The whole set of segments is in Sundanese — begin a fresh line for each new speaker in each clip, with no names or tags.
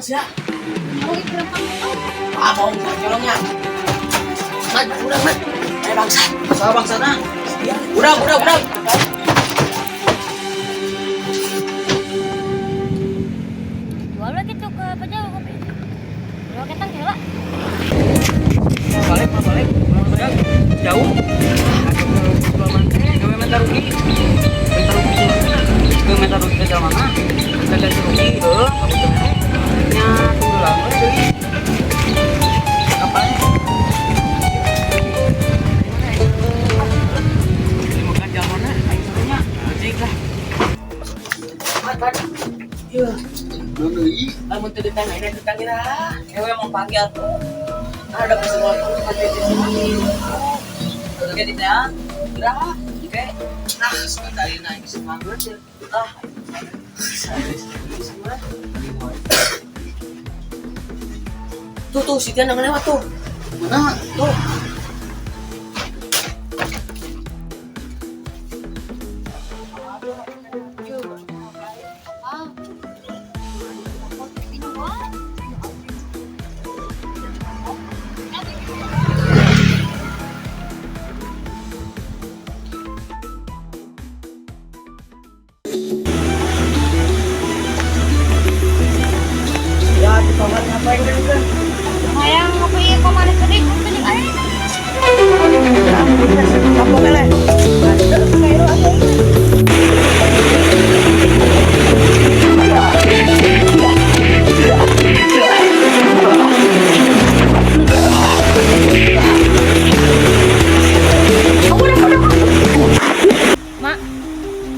sih ya?
Mau ikut.
Ah, mau nyolongnya. Mat, udah, Mat. Ayo bangsa. Salah bangsana. Udah, udah, udah.
Jual lah gitu ke pejauh kopi. Jual ketang heula.
Balik, balik. Balik. Jauh. Gawe minta rugi. Minta rugi. Gawe minta rugi ke jalan mana? Minta ganti rugi, heuh, kamu teh. Nya tunggu lama deui. Kapalnya. Makan jalan mana? Aing sarunya. Anjing lah. Mat, mat. Iya. Lamun teu ditanya, ini ditanya lah. Ewe mau panggil tuh. Ada pesan waktu nanti di sini. Oke, di teh. Gerah. Oke. Nah, sebentar ini naik semangat ya. Ah, semua. Tuh tuh si Tian yang lewat tuh.
Mana?
Tuh.
Ah. Kopi jual.
Ya, di kamar ngapain kan?
Hayang ngopi kemana tadi? Kopi jeung aing.
Kamu meleh.
Mak,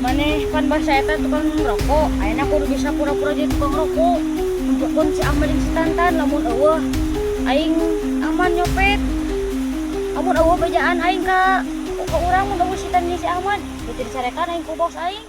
maneh kan bahasa eta tukang rokok. Ayeuna kudu bisa pura-pura jadi tukang rokok. Nempokeun si Ahmad jeung si Tantan lamun euweuh aing aman nyopet. Amun euweuh bejaan aing ka urang mun euweuh si Tan jeung si Ahmad. Teu dicarekan aing ku bos aing.